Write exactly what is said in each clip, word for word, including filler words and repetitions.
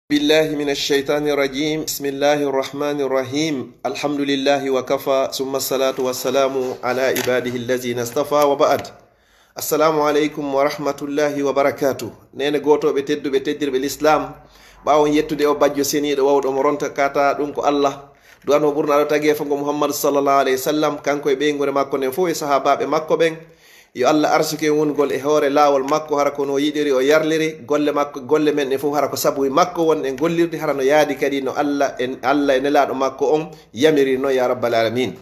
بالله من الشيطان الرجيم. بسم الله الرحمن الرحيم. الحمد لله وكفى، ثم الصلاة والسلام على عباده الذين اصطفى، وبعد. Assalamu aleykum wa rahmatullahi wa barakatuh. Neene gootooɓe tedduɓe, teddirɓe l'islam, ɓaawo on yettude o bajjo seniiɗo wawɗo mo ronta kata ɗum ko Allah, du'ano ɓurnaɗo tageefa ngo Muhammadu sallallahu alayhi wa sallam, kanko e ɓeynguure makko nden fof e sahaabaaɓe makko ɓen. Yo Allah arsuku en wongol e hoore laawol makko, hara ko no yiɗiri o yarliri, golle makko, golle men ɗen fof hara ko sabu e makko wonɗen gollirde, hara no yaadi kadi no Allah e, Allah e nelaaɗo makko on yamiri non, ya rabbal alamin.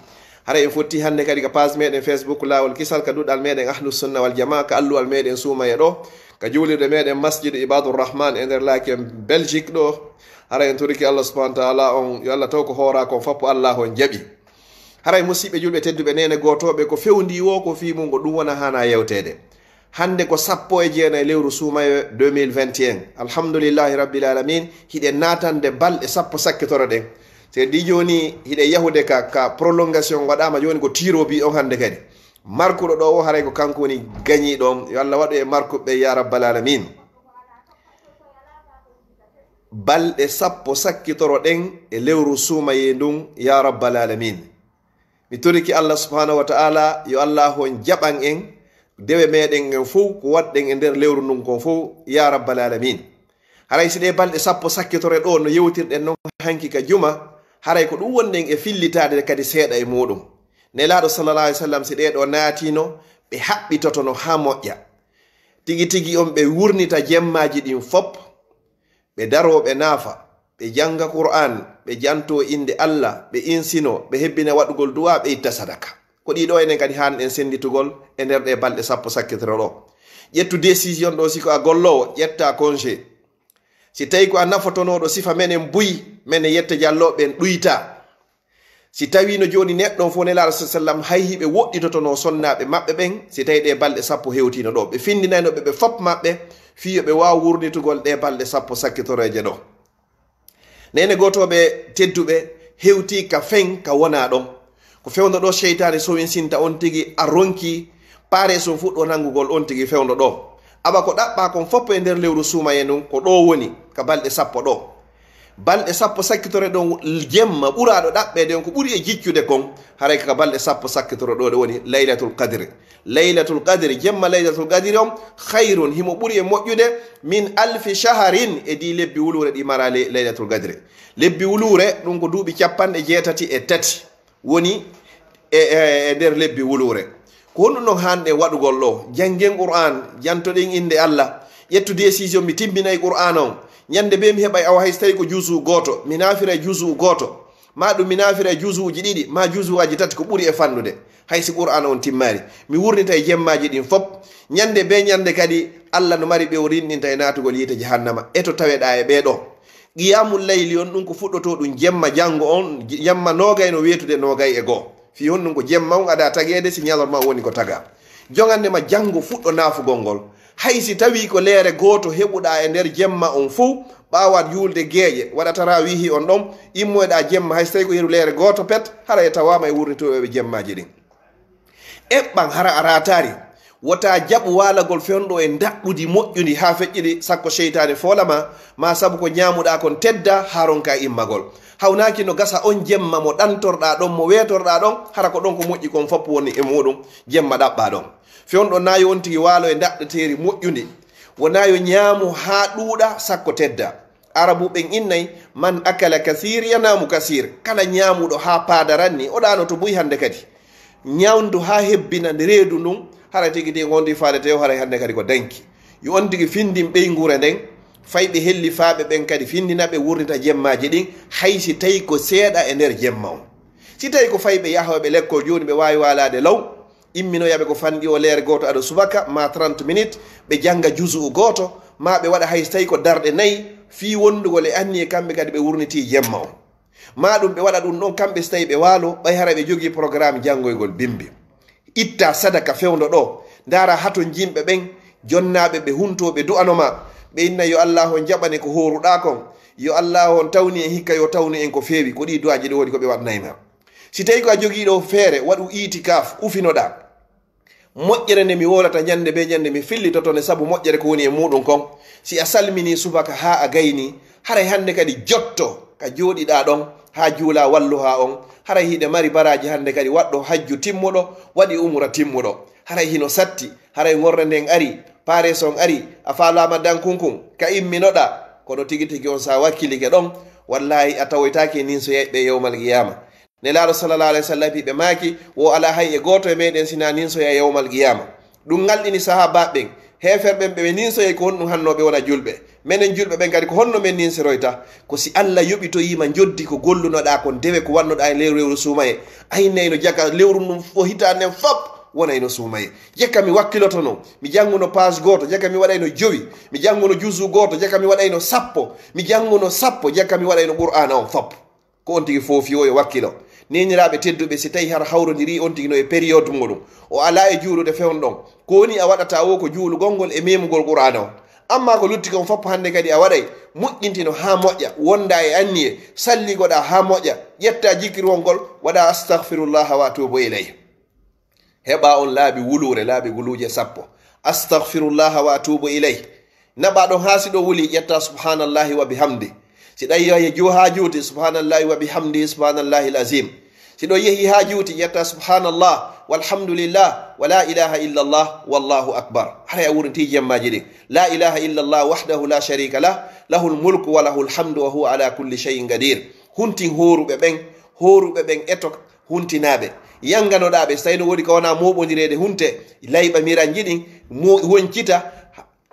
Hara en fotti hannde kadi ka page meɗen Facebook Laawol Kisal, ka duɗal meɗen Ahlu Sunna wal Jamaa, ka alluwal meɗen Suumaye ɗo, ka juulirde meɗen Masjidu Ibadur Rahman e nder Laken Belgique ɗo. Hara en toriki Allah subhanahu wa ta'ala on, yo Allah taw ko hoora kon fappo Allah on jaɓi. Haray musiɓɓe julɓe tedduɓe, neene gootooɓe, ko fewndi wo ko fii mum ko ɗum wona hana yewteede. Hannde ko sappo e jeenayi lewru suumaye deux mille vingt et un. Alhamdulillahi rabbil alamin, hiɗen naatande balɗe sappo sakkitoro ɗen. Se di jooni hiɗen yahude ka, ka prolongation waɗaama jooni ko tiro bi on hannde kadi. Markuɗo ɗo o haray ko kanko woni gañiiɗo on. Yo Allah waɗu e markuɓe ya rabbal alamin. Balɗe sappo sakkitoro ɗen e lewru suumaye ndun ya rabbal alamin. Mi toriki Allah subhanahu wa ta'ala, yo Allah on jaɓan en dewe meɗen en fow, ko waɗɗen e nder lewru ndun kon fow, ya rabbal alamin. Haray si ɗe balɗe sappo sakkitore ɗo no yewtirɗen non hanki ka juma, haray ko ɗum wonɗen e fillitaade kadi seeɗa e muɗum. Nelaaɗo sallallahu alaihi wasallam si ɗe ɗo naatino, ɓe haɓɓitotono haa moƴƴa. Tigi tigi on ɓe wurnita jemmaaji ɗin fop, ɓe daroo, ɓe naafa, ɓe jannga Qur'aan, ɓe jantoo innde Allah, ɓe insinoo, ɓe hebbina waɗugol du'a, ɓe itta sadaka. Ko ɗii ɗoo enen kadi haanɗen sennditugol e nder ɗee balɗe sappo sakkitoro ɗoo. Ƴettu décision ɗoo, si ko a golloowo, ƴetta congé. Si tawii ko a nafotonooɗo, sifa menen buy, menen yette jallooɓe ɓen ɗuyta. Si tawiino jooni neɗɗo on fof, Nelaaɗo sa sallam, hay hiɓe woɗɗitotonoo sonnaaɓe maɓɓe ɓen, si tawii ɗee balɗe sappo hewtiino ɗoo, ɓe findinayno ɓe, ɓe fop maɓɓe, fii yo ɓe waaw wurnitugol ɗee balɗe sappo sakkitoroje ɗoo. Neene gootooɓe tedduɓe, hewtii ka fen ka wonaa ɗon. Ko fewndo ɗoo seytaane sowinsinta on tigi, a ronki paare son fuɗɗo nanngugol on tigi fewndo ɗoo. Awa ko ɗaɓɓaa kon fop e nder lewru suumaye ndun, ko ɗoo woni, ka balɗe sappo ɗoo. Balɗe sappo sakkitore ɗon jemma ɓuraaɗo ɗaɓɓeede on, ko ɓuri e jiccude kon, haray ka balɗe sappo sakkitoro ɗoo ɗe woni Laylatul Qadri. Laylatul Qadri, jemma Laylatul Qadri on, khayrun, himo ɓuri e moƴƴude, min alfi shaharin, e di lebbi wuluure ɗi mara le-, Laylatul Qadri. Lebbi wuluure, ɗum ko duuɓi capanɗe jeetati e tati woni e, e, e nder lebbi wuluure. Ko honɗum ɗon haanɗen waɗugol ɗoo? Janngen Qur'aan, jantoɗen innde Allah, ƴettu décision, mi timbinay Qur'aan on. Ñande bee mi heɓay awa hay so tawii ko juzu gooto, mi naafira juzu gooto. Maa ɗum mi naafira e juzuuji ɗiɗi, maa juzuwaaji tati ko ɓuri e fanɗude, hay si Qur'aana on timmaali. Mi wurnita e jemmaaji ɗin fop. Ñande bee ñande kadi, Alla no mari ɓe o rinɗinta e naatugol yiite Jahannama. E to taweɗaa e ɓee ɗoo? Qiyaamul layli on, ɗum ko fuɗɗotoo ɗum jemma janngo on, jemma noogay no weetude noogay e goo. Fii honɗum ko jemma on adaa tageede si ñalorma on woni ko tagaa. Jogande ma janngo fuɗɗo naafugol ngol. Hay si tawii ko leere gooto heɓuɗaa e nder jemma on fow, ɓaawo aɗa juulde geeƴe, waɗa taraawiihi on ɗon, immoyɗaa jemma, hay so tawii ko yeru leere gooto pet, hara e tawaama e wurnitooɓe jemmaaji ɗin. Eɓɓan hara a raataari, wota jaɓu waalagol fewndo e ndaɗɗudi moƴƴundi haa feƴƴiri, sakko seytaane foola ma, maa sabu ko ñaamuɗaa kon tedda haa ronka immagol. Hawnaaki no gasa on jemma mo ɗantorɗaa ɗon, mo weetorɗaa ɗon, hara ko ɗon ko moƴƴi kon fof woni e muuɗum, jemma ɗaɓɓaa ɗon. Fewndo na yo on tigi waalo e ndaɗɗeteeri moƴƴundi. Wonaa yo ñaamu haa ɗuuɗa, sakko tedda. Arabuɓe innay, "Man akala kasiir yanaamu kasiir." Kala ñaamuɗo haa paadaran ni, o ɗaanoto buy hannde kadi. Ñawndu haa hebbina nde reedu ndun, hara tigi tigi on di faalete o, haray hannde kadi ko danki. Yo on tigi findin ɓeynguure nden, fay ɓe hellifaaɓe ɓen kadi findina ɓe wurnita jemmaaji ɗin, hay si tawi ko seeɗa e nder jemma on. Si tawi ko fay ɓe yahooɓe lekkol jooni ɓe waawi waalaade law, imminoyaɓe ko fanɗi o leere gooto ado subaka, ma trente minutes, ɓe jannga juzu'u gooto, ma ɓe waɗa hay so tawi ko darɗe nayi, fii wondugol e anniye kamɓe kadi ɓe wurnitii jemma on. Ma ɗum ɓe waɗa ɗum ɗon kamɓe so tawi ɓe waalo, ɓay hara ɓe jogii programme janngoygol bimbi. Itta sadaka fewndo ɗoo, ndaara haton jimɓe ɓen, jonnaaɓe ɓe huntoo ɓe du'ano ma, ɓe inna yo Allaahu on jaɓane ko hooruɗaa kon, yo Allaahu on tawni en hikka yo tawnu en ko feewi, ko ɗii du'aaji ɗoo woni ko ɓe waɗnay ma. Si tawi ko a jogiiɗo feere, waɗu iitikaaf, ufinoɗaa. Moƴƴere nde mi wowlata ñande bee ñande, mi fillitoto nde sabu moƴƴere ko woni e muuɗum kon. Si a salminii subaka haa a gaynii, haray hannde kadi jotto ka jooɗiɗaa ɗon haa juulaa walluhaa on. Haray hiɗa mari baraaji hannde kadi waɗɗo hajju timmuɗo, waɗi umra timmuɗo. Haray hino satti, haray ŋorre nden arii, paarees on arii, a faalaama dankunkun, ka imminoɗaa. Kono tigi tigi on, si a wakkilike ɗon, wallaahi a tawoytaake e ninsoyayɓe yawmal qiyaama. Nelaaɗo sallallahu alayhi wa sallam ɓe maaki, wo alaa hay e gooto e meɗen si naa ninsoya yawmal qiyaama. Ɗum ŋalɗini sahaabaaɓe ɓen. Heeferɓe ɓen ɓe ninsoyay ko honɗum hanno ɓe wona julɓe. Menen julɓe ɓen kadi ko honno men ninsiroyta? Ko si Allah yoɓitoyiima njoddi ko gollunoɗaa kon, dewe ko wannoɗaa e lewru, lewru suumaye. Aynayno jaka lewru ndun fo hitaande nden fop wonayno suumaye. Jaka mi wakkilotono, mi jannguno paas gooto, jaka mi waɗayno jowi, mi jannguno juzu gooto, jaka mi waɗayno sappo, mi jannguno sappo, jaka mi waɗayno Qur'aana on fop. Ko on tigi foofi o yo wakkilo. Neeniraaɓe tedduɓe, si tawi hara hawrondirii on tigi no e période muuɗum, o alaa e juulude fewndo ɗon, ko woni a waɗata wo ko juulugol ngol e memugol Qur'aana on. Ammaa ko lutti kon fof hannde kadi a waɗay, moƴƴintino haa moƴƴa, wonda e anniye, salligoɗaa haa moƴƴa, ƴetta jikkirwol ngol, waɗa astahfirullaha wa atuubu ilayh. Heɓa on laabi wuluure, laabi guluuje sappo. Astahfirullaha wa atuubu ilayh. Naɓa ɗon haa si ɗo wuli, ƴetta subhanallahi wa bihamdi. Si ɗon yehi ju-, haa juuti, subhanallahi wa bihamdi, subhanallahi al-azim. Si ɗo yehi haa juuti, ƴetta subhanallah, walhamdulillah, wa la ilaha illallah, wallahu akbar. Haray a wurinti jemmaaji ɗin. La ilaha illallah wahdahu la sharika lah, lahul mulku wa lahul hamdu wa huwa ala kulli shay'in qadir. Huntin hooruɓe ɓen, hooruɓe ɓen eto huntinaaɓe. Yanganoɗaa ɓe, si tawi no woodi ka wona mooɓondireede hunte, layɓa miranji ɗin, mo-, woncita,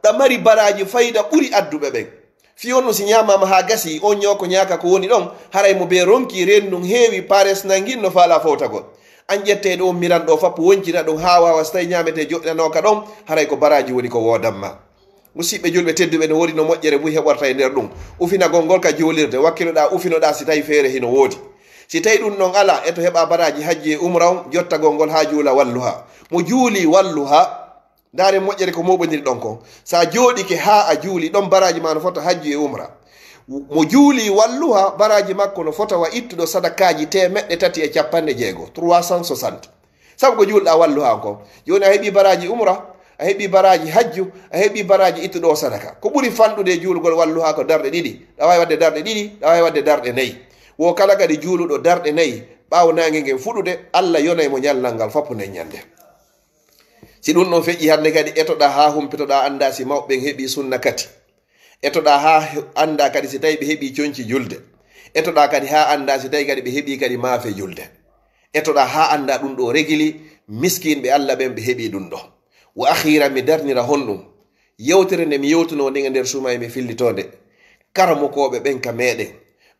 ɗa mari baraaji fayda ɓuri adduɓe ɓen. Fii on no si ñaamaama haa gasi, on ñoo ko ñaaka ko woni ɗon, haray mo bee ronki, reendu ndun heewi, paares nangin no faalaa fowtagol. An ƴettee ɗo on miran ɗo fap, woncita ɗum haa waawa, si tawi ñaametee joɗɗinanooka ɗon, haray ko baraaji woni ko woodan ma. Musiɓɓe julɓe tedduɓe, no woodi no moƴƴere buy heɓorta e nder ɗum. Ufinagol ngol ka juulirde, wakkilo ɗaa ufinoɗaa si tawi feere hino woodi. Si tawi ɗum ɗon alaa, eto heɓa baraaji hajji e umra on, jottagol ngol haa juula walluha. Mo juuli walluha, ndaare moƴƴere ko mooɓondiri ɗon kon. Sa jooɗike haa a juuli, ɗon baraaji ma no fota hajju e umra. Mo juuli walluha, baraaji makko no fota wa ittuɗo sadakaaji teemeɗɗe tati e capanɗe jeego, trois cent soixante. Sabu ko juulɗa walluha on kon. Jooni a heɓi baraaji umra, a heɓi baraaji hajju, a heɓi baraaji ittuɗo sadaka. Ko ɓuri fanɗude e juulugol walluha ko darɗe ɗiɗi. Ɗa waawi waɗde darɗe ɗiɗi, ɗa waawi waɗde darɗe nayi. Wo kala kadi juuluɗo darɗe nayi, ɓaawo naange ngen fuɗude, Allah yonay mo ñalnal ngal fop nden ñande. Si ɗum ɗon feƴƴi hannde kadi, etoɗaa haa humpitoɗaa, anndaa si mawɓe ɓen heɓii sunna kati. Etoɗaa haa he-, anndaa kadi si tawi ɓe heɓii conci julde. Etoɗaa kadi haa anndaa si tawi kadi ɓe heɓii kadi maafe julde. Etoɗaa haa anndaa ɗum ɗo regili miskinɓe Allah ɓen ɓe heɓii ɗum ɗo. Wa akhiran, mi darnira honɗum. Yewtere nde mi yewtunoo nden e nder suumaye mi fillitoo nde. Karamokooɓe ɓen ka meɗen.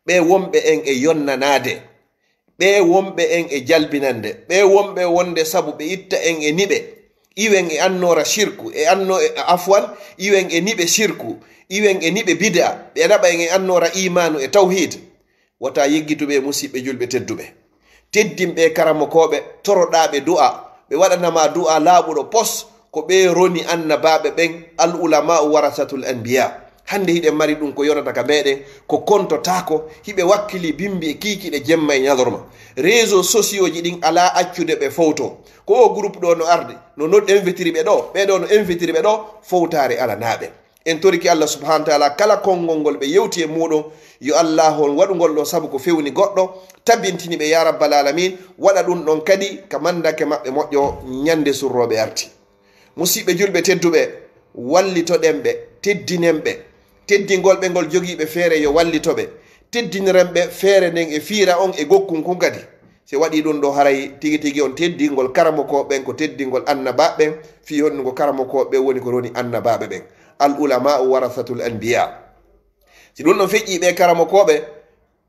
Ɓe wonɓe en e yonnanaade. Ɓe wonɓe en e jalbinande, ɓe wonɓe wonde sabu ɓe itta en e niɓe, iwen e annoora shirku, e anno-, e, afwan, iwen e niɓe shirku, iwen e niɓe bid'a, ɓe naɓa en e annoora iimaanu e tawhiid. Wota yeggitu ɓe, musiɓɓe julɓe tedduɓe. Teddin ɓe karamokooɓe, toroɗaa ɓe du'a, ɓe waɗana ma du'a laaɓuɗo pos, ko ɓe roni annabaaɓe ɓen, al ulama'u warasatul anbiya. Hannde hiɗen mari ɗum ko yonata ka meɗen, ko kontotaako, hiɓe wakkili bimbi e kiikiɗe jemma e ñalorma. Réseaux sociaux ji ɗin alaa accude ɓe fowto. Ko o groupe ɗo no arde, no, no invitiri ɓe ɗo, ɓe ɗo no invitiri ɓe ɗo, fowtaare alanaa ɓe. En toriki Allah subhanahu wa ta'ala kala konngol ngol ɓe yewti e muuɗum, yo Allah on waɗu ngol ɗo sabu ko fewni goɗɗo, tabintini ɓe ya rabbal alamin, waɗa ɗum ɗon kadi ka mandake maɓɓe moƴƴo ñande surrooɓe arti. Musiɓɓe julɓe tedduɓe, wallitoɗen ɓe, teddinen ɓe. Teddingol ɓe ngol jogiiɓe feere yo wallito ɓe. Teddiniren ɓe feere nden e fiira on e gokkun kun kadi. Si waɗii ɗum ɗo, haray tigi tigi on teddingol karamokooɓe ɓen ko teddingol annabaaɓe ɓen, fii honɗum ko karamokooɓe ɓen woni ko roni annabaaɓe ɓen. Al ulama'u warasatul anbiya. Si ɗum ɗon feƴƴii ɓe karamokooɓe,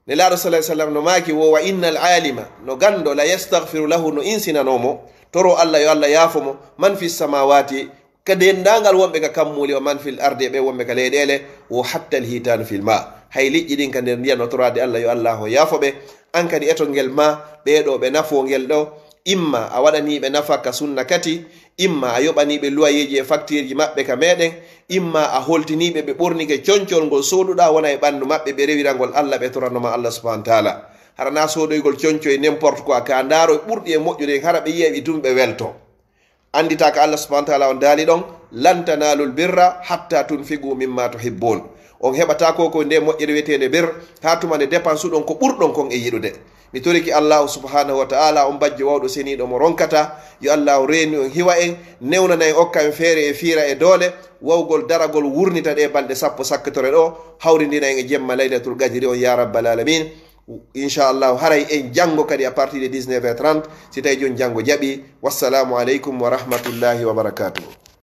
Nelaaɗo sallallahu alaihi wasallam no maaki wo, wa innal alima, no ganndo, la yastaghfiru lahu, no insinanoo mo, toro Allah yo Allah yaafo mo, man fis samawati, ka denndaangal wonɓe ka kammuuli, wa man fil ardi, e ɓe wonɓe ka leyɗeele, wo hattal hitanu fil ma. Hay liƴƴi ɗin ka nder ndiyam no toraade Allah yo Allah o yaafo ɓe. An kadi eto ngel ma, ɓee ɗo ɓe nafoo ngel ɗo, imma a waɗanii ɓe nafaka sunna kati, imma a yoɓanii ɓe luwayeeji e faktiirji maɓɓe ka meɗen, imma a holtinii ɓe, ɓe ɓornike concol ngol sooduɗaa wona e ɓanndu maɓɓe, ɓe rewira ngol Allah, ɓe torano ma Allah subhanahu wa ta'ala. Hara na soodoygol conco e n'importe quoi, ka ndaaro ɓurɗi e moƴƴude, hara ɓe yiya ɓe tun ɓe welto. Anndita ka Allah subhanahu wa taala on daali ɗon, "Lan tanalul birra hatta tunfiqu mimma tuhibbun." On heɓata ko ko nde moƴƴere wiyeteende bir, haa tuma nde dépense ɗon ko ɓurɗon kon e yiɗude. Mi toriki Allahu subhanahu wa taala, on bajjo wawɗo seniiɗo mo ronkata, yo Allahu reeni on, hiwa en, newnana en, okka en feere e fiira e doole, wawgol daragol wurnita ɗe balɗe sappo sakkitore ɗo, hawrindina en e jemma laylatul qadri on, ya rabbal alamin. Inchallahu, haray en janngo kadi à partir de dix-neuf heures trente, si tawi joni janngo jaɓi. Wassalamu aleykum wa rahmatullahi wa barakatuhu.